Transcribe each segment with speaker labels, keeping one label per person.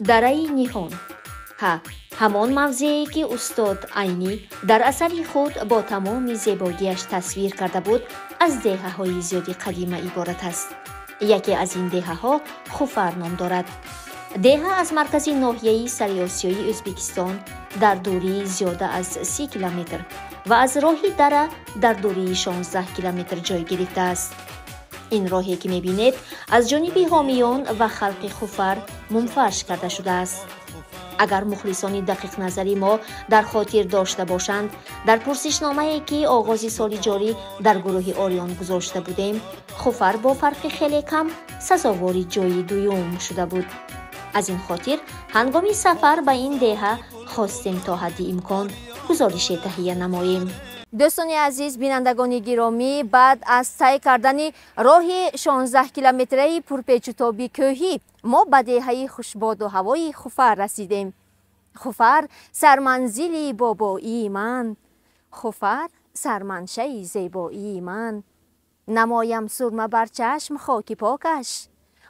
Speaker 1: Дараи Ниҳон. Ҳа, ҳамон мавзее, ки устод Айнӣ дар асари худ бо тамоми зебогиаш тасвир карда буд, аз деҳаҳои зиёди қадима иборат аст. Яке аз ин деҳаҳо Хуфар ном дорад. Деҳа аз маркази ноҳияи Сариосиёи Ӯзбекистон дар дурии зиёда аз 30 километр ва аз роҳи дара дар дурии 16 километр ҷой гирифтааст. Ин роҳе, ки мебинед, аз ҷониби ҳомиён ва халқи Хуфар мумфарш карда шудааст. Агар мухлисони дақиқназари мо дар хотир дошта бошанд, дар пурсишномае, ки оғози соли ҷорӣ дар гурӯҳи Ориён гузошта будем, Хуфар бо фарқи хеле кам сазовори ҷойи дуюм шуда буд. Аз ин хотир ҳангоми сафар ба ин деҳа хостем то ҳадди имкон гузорише таҳия намоем. Дӯстони азиз, бинандагони гиромӣ, баъд аз тай кардани роҳи 16 километраи пурпечутоби кӯҳӣ мо ба деҳаи хушбоду ҳавои Хуфар расидем. Хуфар сарманзили бобоии ман, Хуфар сарманшаи зебоии ман. Намоям сурма бар чашм хоки покаш,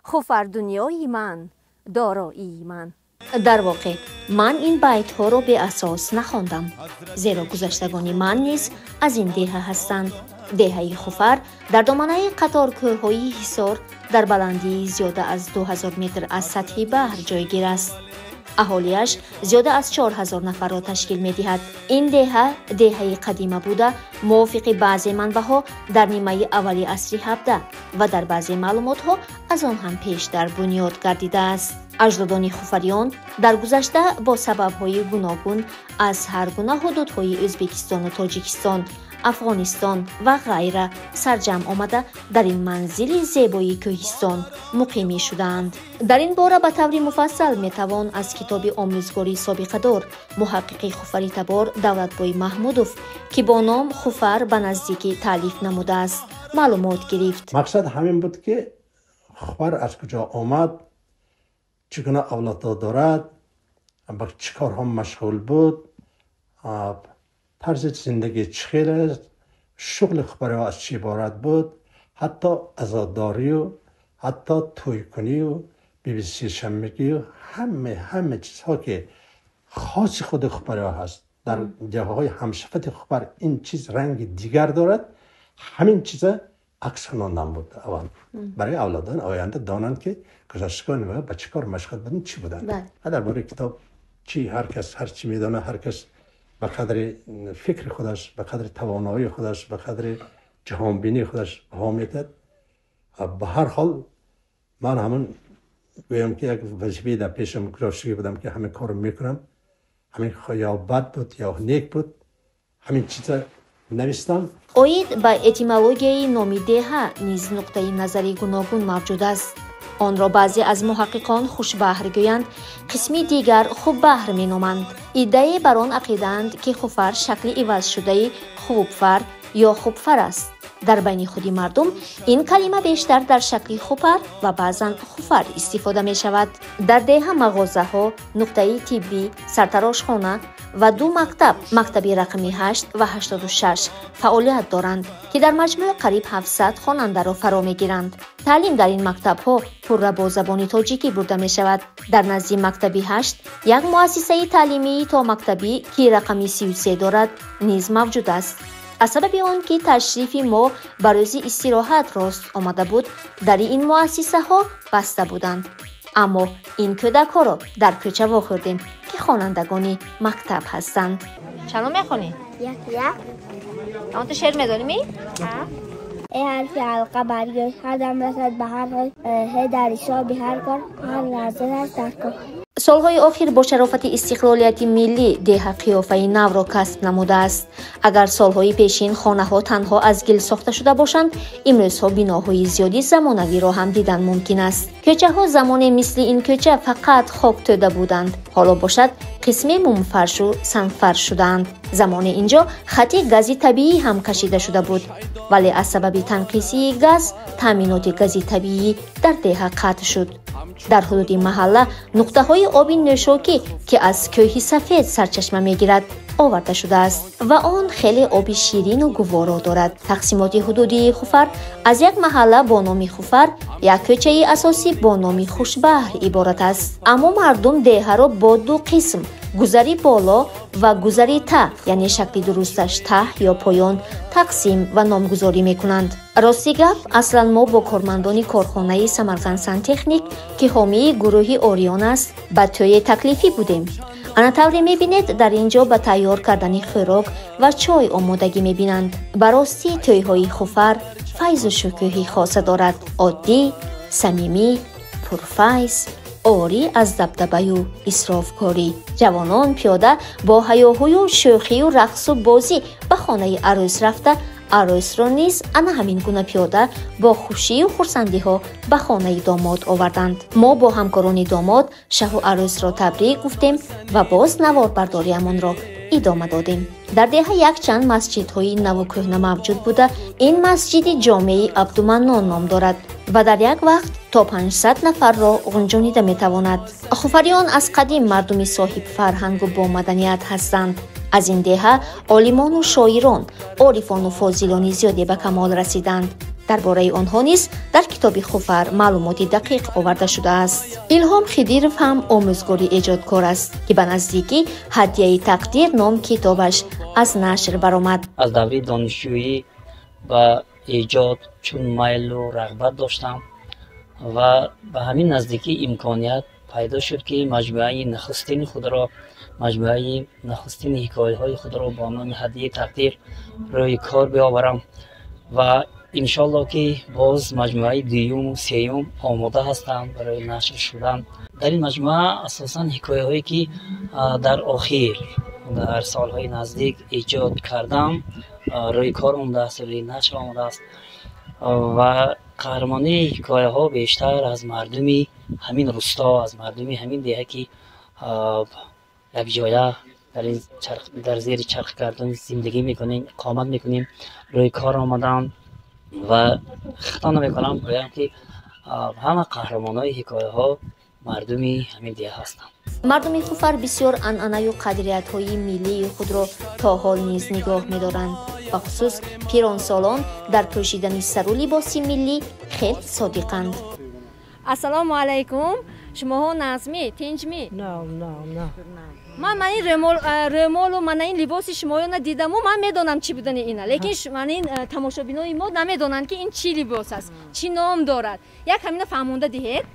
Speaker 1: Хуфар дунёи ман, дороии ман. Дар воқеъ ман ин байтҳоро беасос нахондам, зеро гузаштагони ман низ аз ин деҳа ҳастанд. Деҳаи Хуфар дар доманаи қаторкӯҳҳои Ҳисор дар баландии зиёда аз 2000 метр аз сатҳи баҳр ҷойгир аст. Аҳолиаш зиёда аз 4000 нафарро ташкил медиҳад. Ин деҳа деҳаи қадима буда, мувофиқи баъзе манбаъҳо дар нимаи аввали асри 17 ва дар баъзе маълумотҳо аз он ҳам пештар бунёд гардидааст. Аҷдодони хуфариён дар гузашта бо сабабҳои гуногун аз ҳар гуна ҳудудҳои Ӯзбекистону Тоҷикистон, Афғонистон ва ғайра сарҷамъ омада, дар ин манзили зебои кӯҳистон муқимӣ шудаанд. Дар ин бора ба таври муфассал метавон аз китоби омӯзгори собиқадор, муҳаққиқи хуфаритабор Давлатбой Маҳмудов, ки бо ном «Хуфар ба наздикӣ» таълиф намудааст, маълумот гирифт.
Speaker 2: Мақсад ҳамин буд, ки Хуфар аз куҷо омад, чӣ гуна авлодҳо дорад, ба чӣ корҳо машғул буд, тарзи зиндагӣ чӣ хел аст, шуғли хуфариҳо аз чӣ иборат буд, ҳатто азодорию, ҳатто тӯйкунию, биби сешанбегию, ҳаме чизҳо, ки хоси худи хуфариҳо ҳаст. Дар деҳаҳои ҳамшафати Хуфар ин чиз ранги дигар дорад. Ҳамин чиза акс кунондан буд аввал, барои авлодони оянда донанд, ки гузаштагони мо ба чӣ кор машғул буданд, чӣ буданд. Дар бораи китоб чӣ, ҳар кас ҳар чӣ медонад, ҳар кас ба қадри фикри худаш, ба қадри тавоноии худаш, ба қадри ҷаҳонбинии худаш баҳо медиҳад. Ба ҳар ҳол, ман ҳамон гӯям, ки як вазифае дар пешам гузоштагӣ будам, ки ҳамин корро мекунам. Ҳамин ё бад буд, ё нек буд, ҳамин чиза навистам.
Speaker 1: Оид ба этимологияи номи деҳа низ нуқтаи назари гуногун мавҷуд аст. Онро баъзе аз муҳаққиқон Хушбаҳр гӯянд, қисми дигар Хуббаҳр меноманд. Иддае бар он ақидаанд, ки Хуфар шакли ивазшудаи Хубфар ё Хубфар аст. Дар байни худи мардум ин калима бештар дар шакли Хупар ва баъзан Хуфар истифода мешавад. Дар деҳа мағозаҳо, нуқтаи тиббӣ, сартарошхона ва ду мактаб, мактаби рақами 8 ва 86, фаъолият доранд, ки дар маҷмӯъ қариб 700 хонандаро фаро мегиранд. Таълим дар ин мактабҳо пурра бо забони тоҷикӣ бурда мешавад. Дар назди мактаби 8 як муассисаи таълимии томактабӣ, ки рақами 33 дорад, низ мавҷуд аст. Аз сабаби он ки ташрифи мо ба рӯзи истироҳат рост омада буд, дари ин муассисаҳо баста буданд, аммо ин кӯдакҳоро дар кӯча вохӯрдем, ки хонандагони мактаб ҳастанд. Чандо мехонӣ?
Speaker 3: Як, як.
Speaker 1: Он ту шеър медонӣ ми?
Speaker 3: Эй ҳарфи ҳалқа баргӯй, ҳар дам расад ба ҳар ҳой, ҳе дар ҳисоби ҳар кор, ҳар лаҳза аст дар кор.
Speaker 1: Солҳои охир бо шарофати истиқлолияти миллӣ деҳа қиёфаи навро касб намудааст. Агар солҳои пешин хонаҳо танҳо аз гил сохта шуда бошанд, имрӯзҳо биноҳои зиёди замонавиро ҳам дидан мумкин аст. Кӯчаҳо замоне мисли ин кӯча фақат хоктӯда буданд, ҳоло бошад, қисме мумфаршу сангфарш шудаанд. Замоне инҷо хати гази табиӣ ҳам кашида шуда буд, вале аз сабаби танқисии газ таъминоти гази табиӣ дар деҳа қатъ шуд. Дар ҳудуди маҳалла нуқтаҳои оби нӯшокӣ, ки аз Кӯҳи Сафед сарчашма мегирад, Оварда шудааст ва он хеле оби ширину гуворо дорад. Тақсимоти ҳудудии Хуфар аз як маҳалла бо номи Хуфар, як кӯчаи асосӣ бо номи Хушбаҳр иборат аст. Аммо мардум деҳаро бо ду қисм, гузари боло ва гузари таҳ, яъне шакли дурусташ таҳ ё поён, тақсим ва номгузорӣ мекунанд. Рости гап, аслан мо бо кормандони корхонаи Самарқанд Сантехник, ки ҳомии гурӯҳи Орион аст, ба тӯе таклифӣ будем. Ана тавре мебинед, дар ин ҷо ба тайёр кардани хӯрок ва чой омодагӣ мебинанд. Ба ростӣ, тӯйҳои Хуфар файзу шукӯҳи хоса дорад: оддӣ, самимӣ, пурфайз, орӣ аз дабдабаю исрофкорӣ. Ҷавонон пиёда бо ҳаёҳӯю шӯхию рақсу бозӣ ба хонаи арӯс рафта, арӯсро низ ана ҳамин гуна пиёда бо хушию хурсандиҳо ба хонаи домод оварданд. Мо бо ҳамкорони домод шаҳу арӯсро табрик гуфтем ва боз наворбардориамонро идома додем. Дар деҳа якчанд масҷидҳои наву кӯҳна мавҷуд буда, ин масҷиди ҷомеи Абдуманнон ном дорад ва дар як вақт то 500 нафарро ғунҷонида метавонад. Хуфариён аз қадим мардуми соҳибфарҳангу бомаданият ҳастанд. Аз ин деҳа олимону шоирон, орифону фозилони зиёде ба камол расиданд. Дар бораи онҳо низ дар китоби Хуфар маълумоти дақиқ оварда шудааст. Илҳом Хидиров ҳам омӯзгори эҷодкор аст, ки ба наздикӣ «Ҳадияи тақдир» ном китобаш аз нашр баромад.
Speaker 4: Аз давраи донишҷӯӣ ба эҷод чун майлу рағбат доштам ва ба ҳамин наздикӣ имконият пайдо шуд, ки маҷмӯаи нахустини худро, маҷмӯаи нахустини ҳикояҳои худро бо номи «Ҳадияи тақдир» рӯи кор биёварам ва иншоалло, ки боз маҷмӯаи дуюму сеюм омода ҳастанд барои нашр шудан. Дар ин маҷмӯа асосан ҳикояҳое, ки дар охир, дар солҳои наздик эҷод кардам, рӯи кор омадааст, рӯи нашр омадааст ва қаҳрамонии ҳикояҳо бештар аз мардуми ҳамин русто, аз мардуми ҳамин деҳа, ки якҷоя дар зери чархгардон зиндагӣ мекунем, иқомат мекунем, рӯи кор омадам ва хато намекунам гӯям, ки ҳама қаҳрамонҳои ҳикояҳо мардуми ҳамин деҳа ҳастанд.
Speaker 1: Мардуми Хуфар бисёр анъанаю қадриятҳои миллии худро то ҳол низ нигоҳ медоранд. Бахусус пиронсолон дар пӯшидани сару либоси миллӣ хеле содиқанд.
Speaker 5: Ассалому алайкум, шумоҳо нағзмӣ, тинҷмӣ? Ман ин рӯмолу мана ин либоси шумоёна дидаму ман медонам, чӣ будани ина, лекин мана ин тамошобинои мо намедонанд, ки ин чӣ либос аст, чӣ ном дорад. Як ҳамина фаҳмонда диҳед.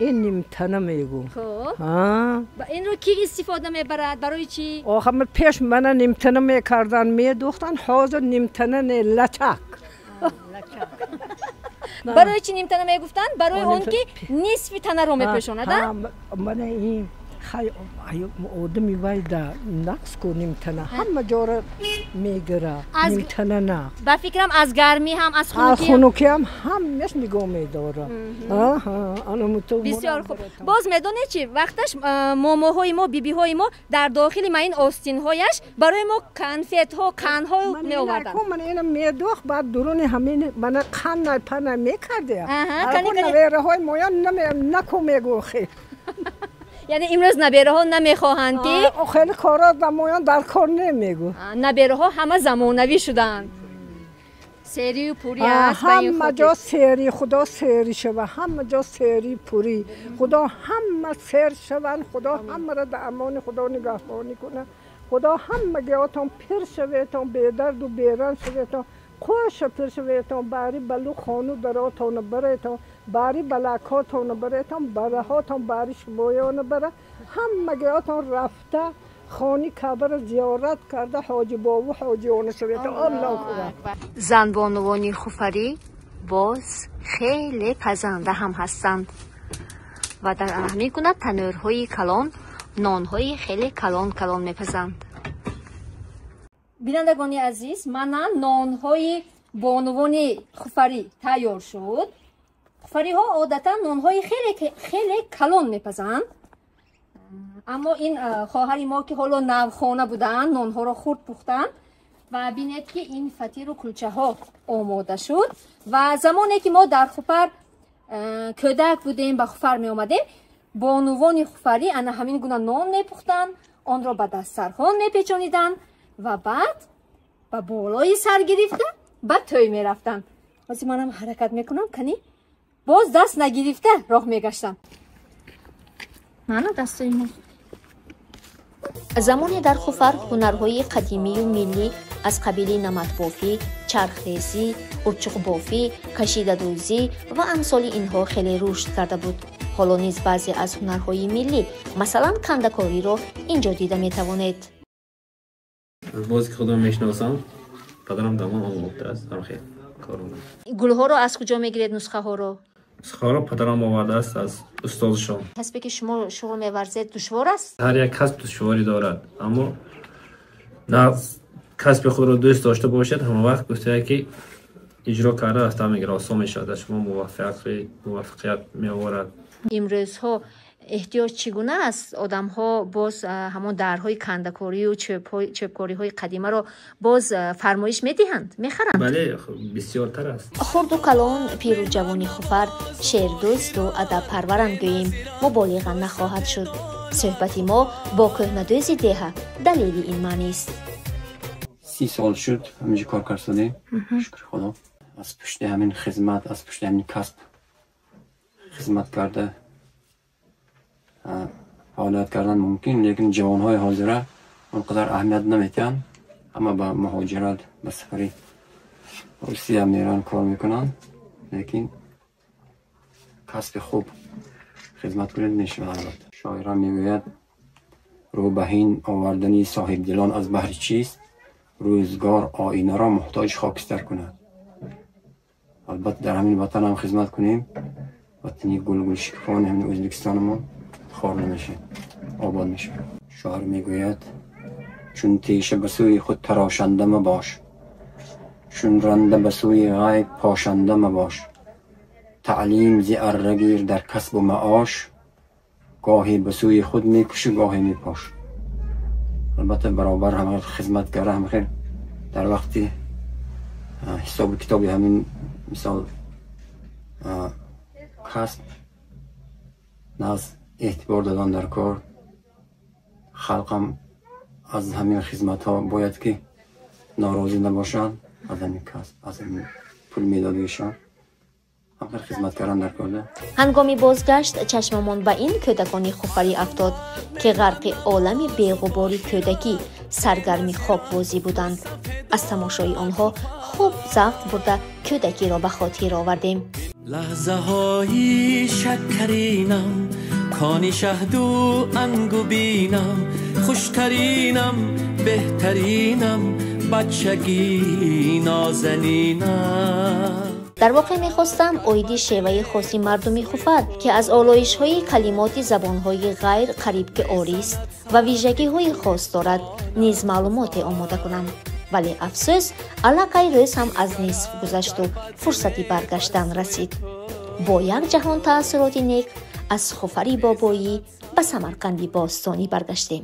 Speaker 6: Ин нимтана мегӯ.
Speaker 5: Хуб, инро кӣ истифода мебарад, барои чӣ?
Speaker 6: Охир пеш мана нимтана мекардан, медӯхтан, ҳозир нимтана не, лачак.
Speaker 5: Барои чӣ нимтана мегуфтанд? Барои он ки нисфи танаро мепӯшонад.
Speaker 6: Мана ин одами вайда нақс ку, нимтана ҳама ҷора мегира, нимтана нақс.
Speaker 5: Ба фикрам, аз гармӣ ҳам, аз
Speaker 6: хунукиам ҳамаш нигоҳ медорам.
Speaker 5: Бисёр хуб. Боз медонед чи, вақташ момоҳои мо, бибиҳои мо дар дохили ма ин остинҳояш барои мо конфетҳо, қандҳо меоварданд.
Speaker 6: Ман ина медӯхт, баъд дуруни ҳамин мана қанд пана мекардия. Набераҳои моян наку мегӯхи.
Speaker 5: Яъне имрӯз набераҳо намехоҳанд, ки
Speaker 6: хеле кора замоян дар кор намегӯ.
Speaker 5: Набераҳо ҳама замонавӣ шуданд. Серию пурӣ аст.
Speaker 6: Ҳама ҷо сери, худо сери шава, ҳама ҷо сери пурӣ, худо ҳама сер шаванд, худо ҳамаро дар амони худо нигаҳбонӣ кунад, худо ҳамагиотон пир шаветон, бедарду беран шаветон, хуша пир шаветон, бари балу хону даротона баретон, бари балакотона баретон, бараҳотон бари шумоёна бара, ҳамагиотон рафта хони Кабаро зиёрат карда, ҳоҷи бову ҳоҷиёна шаветон. Аллоҳу акбар.
Speaker 1: Занбонувони хуфарӣ боз хеле пазанда ҳам ҳастанд ва дар ҳамин гуна танӯрҳои калон нонҳои хеле калон калон мепазанд.
Speaker 5: Бинандагони азиз, мана нонҳои бонувони хуфарӣ тайёр шуд. Хуфариҳо одатан нонҳои хеле хеле калон мепазанд, аммо ин хоҳари мо, ки ҳоло навхона буданд, нонҳоро хурд пухтанд. Ва бинед, ки ин фатиру кулчаҳо омода шуд. Ва замоне ки мо дар Хуфар кӯдак будем, ба Хуфар меомадем, бонувони хуфарӣ ана ҳамин гуна нон мепухтанд. Онро ба дастархон мепечониданд ва баъд ба болои сар гирифта ба тӯй мерафтанд. Ҳозир манам ҳаракат мекунам, кани боз даст нагирифта роҳ мегаштам. Мана дастои мо.
Speaker 1: Замоне дар Хуфар ҳунарҳои қадимию миллӣ аз қабили наматбофӣ, чархрезӣ, урчуқбофӣ, кашидадӯзӣ ва амсоли инҳо хеле рушд карда буд. Ҳоло низ баъзе аз ҳунарҳои миллӣ, масалан кандакориро инҷо дида метавонед.
Speaker 7: Аз бозе ки худам мешиносам, падарам дамон омӯхтааст ҳамхел корро.
Speaker 5: Гулҳоро аз куҷо мегиред, нусхаҳоро?
Speaker 7: Нусхаҳоро падарам овардааст аз устозшон.
Speaker 1: Касбе ки шумо шуғл меварзед душвор аст?
Speaker 7: Ҳар як касб душворӣ дорад, аммо на касби худро дӯст дошта бошед, ҳама вақт гуфтая ки иҷро карда рафта мегирад, осон мешавад, аз шумо муваффақият меоварад.
Speaker 5: Имрӯзҳо эҳтиёҷ чӣ гуна аст? Одамҳо боз ҳамон дарҳои кандакорию чӯбкориҳои қадимаро боз фармоиш медиҳанд, мехаранд?
Speaker 7: Бале, бисёртар аст.
Speaker 1: Хурду калон, пиру ҷавони Хуфар шеърдӯсту адабпарваранд гӯем, муболиға нахоҳад шуд. Суҳбати мо бо кӯҳнадӯзи деҳа далели ин маънист.
Speaker 8: 30 сол шуд ҳаминҷо кор кардем, шукри Худо. Аз пушти ҳамин хизмат, аз пушти ҳамин касб хизмат карда фаъолият кардан мумкин, лекин ҷавонҳои ҳозира он қадар аҳамият наметиҳанд. Ҳама ба муҳоҷират, ба сафари Русия меран, кор мекунанд, лекин касби хуб хизмат кунед мешавад албатта. Шоира мегӯяд: рӯ ба ҳин овардани соҳибдилон аз баҳри чист? Рӯзгор оинаро муҳтоҷ хокистар кунад. Албатта дар ҳамин ватан ҳам хизмат кунем, ватани гулгулшикуфони ҳамин Ӯзбекистонамон хор намешавад, обод мешавад. Шоир мегӯяд: чун теша ба сӯи худ тарошанда мабош, чун ранда ба сӯи ғайб пошанда мабош. Таълим зи арра гир дар касбу маош, гоҳе ба сӯи худ мекушӣ, гоҳе мепош. Албатта баробар ҳам хизмат карда, ҳам хел дар вақти ҳисобу китоби ҳамин мисол касб наз эътибор додан дар кор. Халқам аз ҳамин хизматҳо бояд ки норозӣ набошанд, аз ҳамин касб, аз ҳамин пул медодагишон ҳамхел хизмат кардан дар кор.
Speaker 1: Ҳангоми бозгашт чашмамон ба ин кӯдакони хуфарӣ афтод, ки ғарқи олами беғубори кӯдакӣ, саргарми хокбозӣ буданд. Аз тамошои онҳо хуб завқ бурда кӯдакиро ба хотир овардем.
Speaker 9: Лаҳзаҳои шаккаринам, кони шаҳду ангубинам, хуштаринам, беҳтаринам, бачагӣ нозанинам.
Speaker 1: Дар воқеъ мехостам оиди шеваи хоси мардуми Хуфар, ки аз олоишҳои калимоти забонҳои ғайр қариб ки орист ва вижагиҳои хос дорад, низ маълумоте омода кунам. Вале афсӯс, аллакай рӯз ҳам аз нисф гузашту фурсати баргаштан расид. Бо як ҷаҳон таассуроти нек аз Хуфари бобоӣ ба Самарқанди бостонӣ баргаштем.